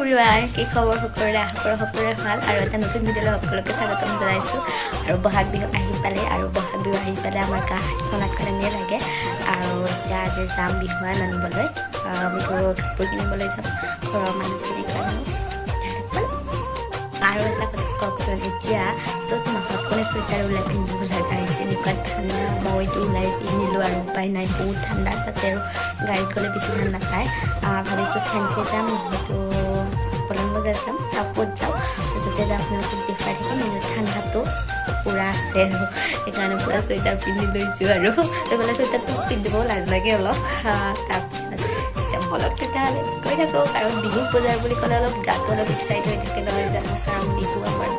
Everyone, কি খবৰ সকলোৰে? আশা কৰোঁ সকলোৰে ভাল। আৰু এটা নতুন ভিডিঅ'লৈ সকলোকে স্বাগতম জনাইছোঁ। আৰু বহাগ বিহু আহি পালে আৰু বহাগ বিহু আহি পালে আমাৰ গা হাতখন হাতখন এনেই লাগে। আৰু এতিয়া আজি যাম বিহুৱান আনিবলৈ, বিহুৰ কাপোৰ কিনিবলৈ যাম ঘৰৰ মানুহখিনিৰ কাৰণেও। আৰু এটা কথা কওকচোন, এতিয়া চ'ত মাহত কোনে চুৱেটাৰ ওলাই পিন্ধিবলৈ পাৰিছে? এনেকুৱা ঠাণ্ডা, মইতো ওলাই পিন্ধিলোঁ আৰু উপায় নাই, বহুত ঠাণ্ডা। তাতে আৰু গাড়ীত গ'লে বেছি ঠাণ্ডা পায়। ভাবিছোঁ ফেঞ্চি যাম, নহয়তো পলং বজাৰ যাম, চাওঁ ক'ত যাওঁ। য'তে যাওঁ আপোনালোকক দেখুৱাই থাকিম। কিন্তু ঠাণ্ডাটো পূৰা আছে আৰু সেইকাৰণে পূৰা চুৱেটাৰ পিন্ধি লৈছোঁ। আৰু এইফালে চুৱেটাৰটো পিন্ধিবও লাজ লাগে অলপ। তাৰপিছত এতিয়া বলক তেতিয়াহ'লে গৈ থাকোঁ। কাৰণ বিহু বজাৰ বুলি ক'লে অলপ গাটো অলপ এক্সাইট হৈ থাকে, নহয় জানো? কাৰণ বিহু আমাৰ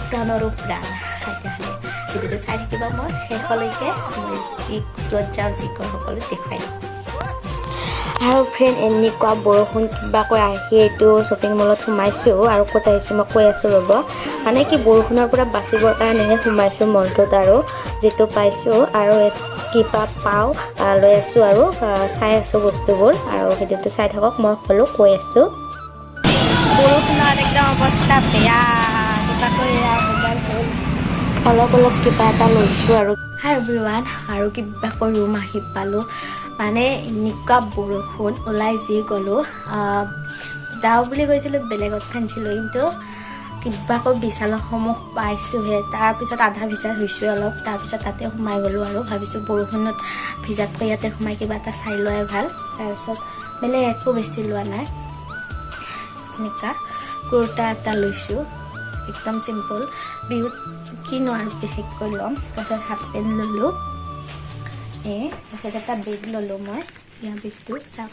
প্ৰাণৰো প্ৰাণ। তেতিয়াহ'লে ভিডিঅ'টো চাই থাকিব, মই শেষলৈকে মই যি য'ত যাওঁ, যি কৰোঁ, সকলো দেখুৱাই দিম। আৰু ফ্ৰেণ্ড, এনেকুৱা বৰষুণ, কিবাকৈ আহি এইটো শ্বপিং মলত সোমাইছোঁ। আৰু ক'ত আহিছোঁ মই কৈ আছোঁ, ৰ'ব। মানে কি, বৰষুণৰ পৰা বাচিবৰ কাৰণেহে সোমাইছোঁ মলটোত। আৰু যিটো পাইছোঁ আৰু কিবা পাওঁ লৈ আছোঁ আৰু চাই আছোঁ বস্তুবোৰ। আৰু ভিডিঅ'টো চাই থাকক, মই সকলো কৈ আছোঁ। বৰষুণত একদম অৱস্থা বেয়া, কিবাকৈ এয়া বজাৰ হ'ল। অলপ অলপ কিবা এটা লৈছোঁ আৰু। হাই এভৰিৱান, আৰু কিবাকৈ ৰুম আহি পালোঁ। মানে এনেকুৱা বৰষুণ, ওলাই যি গ'লোঁ, যাওঁ বুলি কৈছিলোঁ বেলেগত ফেঞ্চিলৈ, কিন্তু কিবাকৈ বিশালৰ সন্মুখ পাইছোঁহে। তাৰপিছত আধা ভিজা হৈছোঁৱে অলপ, তাৰপিছত তাতে সোমাই গ'লোঁ। আৰু ভাবিছোঁ বৰষুণত ভিজাতকৈ ইয়াতে সোমাই কিবা এটা চাই লোৱাই ভাল। তাৰপিছত বেলেগ একো বেছি লোৱা নাই, এনেকুৱা কুৰ্তা এটা লৈছোঁ, একদম চিম্পল। বিহুত কিনো আৰু বিশেষকৈ ল'ম? তাৰপিছত হাফ পেণ্ট ল'লোঁ। তাৰপিছত এটা বেগ ল'লোঁ মই। ইয়াৰ বেগটো চাওক,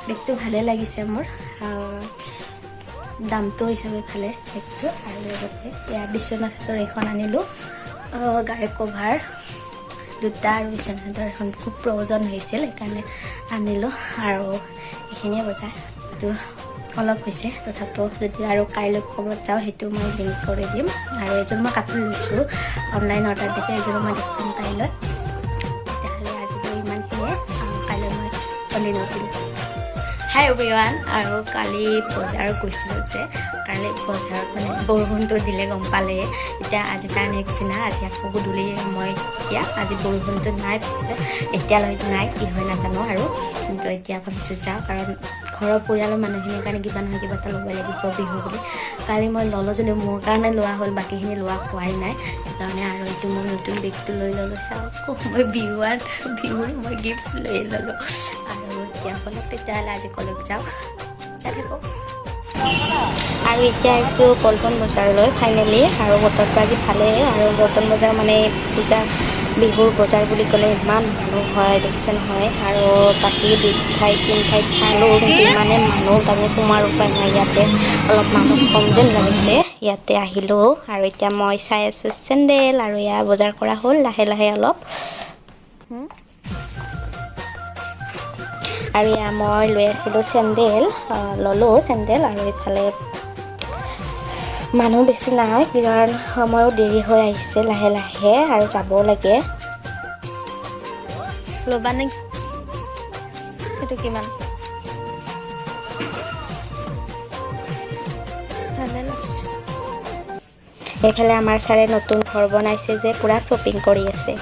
বেগটো ভালে লাগিছে মোৰ, দামটো হিচাপে ভালে বেগটো। আৰু লগতে ইয়াৰ বিচনা চাদৰ এখন আনিলোঁ, গাড়ী কভাৰ দুটা আৰু বিচনা চাদৰ এখন খুব প্ৰয়োজন হৈছিল, সেইকাৰণে আনিলোঁ। আৰু এইখিনিয়ে বজাৰ। এইটো অলপ হৈছে, তথাপিও যদি আৰু কাইলৈ ক'ৰবাত যাওঁ, সেইটো মই লিংক কৰি দিম। আৰু এযোৰ মই কাপোৰ লৈছোঁ, অনলাইন অৰ্ডাৰ দিছোঁ, এযোৰো মই দেখুৱাম কাইলৈ। তেতিয়াহ'লে আজিলৈ ইমানখিনিয়ে, কাইলৈ মই কণ্টিনিউ কৰিম। হাই এভৰিৱান, আৰু কালি বজাৰত গৈছিলোঁ যে, কালি বজাৰত মানে বৰষুণটো দিলে, গম পালে। এতিয়া আজি তাৰ নেক্সট দিনা, আজি আকৌ গধূলি মই এতিয়া আজি বৰষুণটো নাই পিছে, এতিয়ালৈ নাই, কি হয় নাজানো আৰু। কিন্তু এতিয়া ভাবিছোঁ যাওঁ, কাৰণ ঘৰৰ পৰিয়ালৰ মানুহখিনিৰ কাৰণে কিবা নহয় কিবা এটা ল'বই লাগিব বিহু বুলি। কালি মই ল'লোঁ যদিও মোৰ কাৰণে লোৱা হ'ল, বাকীখিনি লোৱা হোৱাই নাই, সেইকাৰণে। আৰু এইটো মোৰ নতুন বেগটো লৈ ল'লোঁ, চাওক। মই বিহুৱান, বিহুৰ মই গিফ্ট লৈ ল'লোঁ। আৰু এতিয়া ব'লক তেতিয়াহ'লে আজি কলৈক যাওঁ, চাই থাকক। আৰু এতিয়া আহিছোঁ পল্টন বজাৰলৈ ফাইনেলি। আৰু বতৰটো আজি ভালেই। আৰু পল্টন বজাৰ মানে পূজা বিহুৰ বজাৰ বুলি ক'লে ইমান মানুহ হয়, দেখিছে নহয়? আৰু বাকী দুই ঠাইত তিনি ঠাইত চালোঁ, কিন্তু ইমানে মানুহ, তাৰমানে সোমোৱাৰ উপায় নাই। ইয়াতে অলপ মানুহ কম যেন লাগিছে, ইয়াতে আহিলোঁ। আৰু এতিয়া মই চাই আছোঁ চেণ্ডেল। আৰু এয়া বজাৰ কৰা হ'ল লাহে লাহে অলপ। আৰু এয়া মই লৈ আছিলোঁ চেণ্ডেল, ল'লোঁ চেণ্ডেল। আৰু এইফালে মানুহ বেছি নাই, কাৰণ সময়ো দেৰি হৈ আহিছে লাহে লাহে আৰু যাবও লাগে। ল'বা নেকি? সেইটো কিমান ভালে লাগছে। এইফালে আমাৰ ছাৰে নতুন ঘৰ বনাইছে যে, পূৰা শ্বপিং কৰি আছে।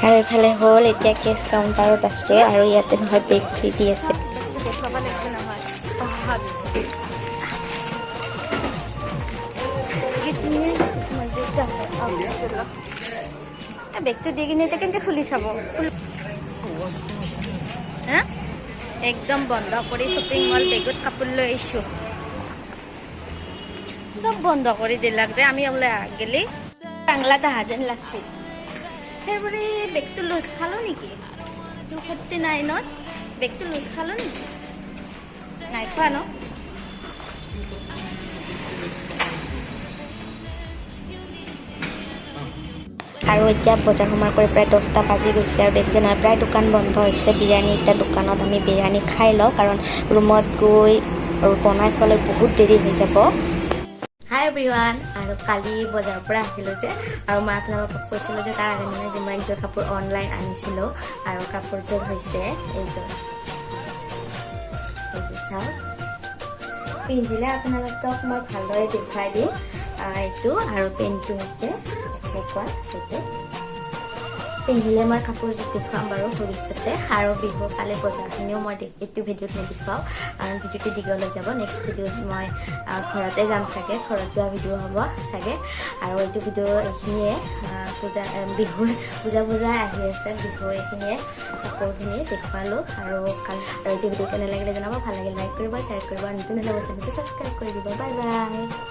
আৰু এইফালে হ'ল, এতিয়া কেছ কাউণ্টাৰত আছোঁ আৰু ইয়াতে নহয় বেগ ফ্ৰী দি আছে। দেখুৱাব লাগিব নহয়। कितने मजे का है। বেগটো দি কিনে এতিয়া কেনেকৈ খুলি চাব হা? একদম বন্ধ কৰি শ্বপিং মল, বেগত কাপোৰ লৈ আহিছোঁ। চব বন্ধ কৰি দিলাক ৰে, আমি ওলাই গেলি বাংলাত অহা যেন লাগছে। সেইবুলি বেগটো লুজ খালো নেকি? 249ত বেগটো লুজ খালো নেকি? নাই খোৱা ন? আৰু এতিয়া বজাৰ সমাৰ কৰি প্ৰায় 10টা বাজি গৈছে। আৰু দেখিছে নহয়, প্ৰায় দোকান বন্ধ হৈছে। বিৰিয়ানী এতিয়া দোকানত আমি বিৰিয়ানী খাই লওঁ, কাৰণ ৰুমত গৈ আৰু বনাই খোৱালৈ বহুত দেৰি হৈ যাব। হাই এভৰিৱান, আৰু আৰু কালি বজাৰৰ পৰা আহিলোঁ যে, আৰু মই আপোনালোকক কৈছিলোঁ যে তাৰ আগদিনা যে মই একযোৰ কাপোৰ অনলাইন আনিছিলোঁ আৰু কাপোৰযোৰ হৈছে এইযোৰ। এইযোৰ চাওক, পিন্ধিলে আপোনালোকক মই ভালদৰে দেখুৱাই দিম। এইটো আৰু পেণ্টটো হৈছে এনেকুৱা। এইটো পিন্ধিলে মই কাপোৰযোৰ দেখুৱাম বাৰু ভৱিষ্যতে। আৰু বিহুৰ কালি বজাৰখিনিও মই এইটো ভিডিঅ'ত নেদেখুৱাওঁ, কাৰণ ভিডিঅ'টো দীঘল হৈ যাব। নেক্সট ভিডিঅ'ত মই ঘৰতে যাম চাগে, ঘৰত যোৱা ভিডিঅ' হ'ব চাগে। আৰু এইটো ভিডিঅ' এইখিনিয়ে। পূজা, বিহুৰ পূজা পূজা আহি আছে, বিহুৰ এইখিনিয়ে কাপোৰখিনি দেখুৱালোঁ। আৰু কাল আৰু এইটো ভিডিঅ' কেনে লাগিলে জনাব। ভাল লাগিলে লাইক কৰিব, শ্বেয়াৰ কৰিব আৰু নতুন হ'লে মোৰ চেনেলটো ছাবস্ক্ৰাইব কৰি দিব। Bye bye.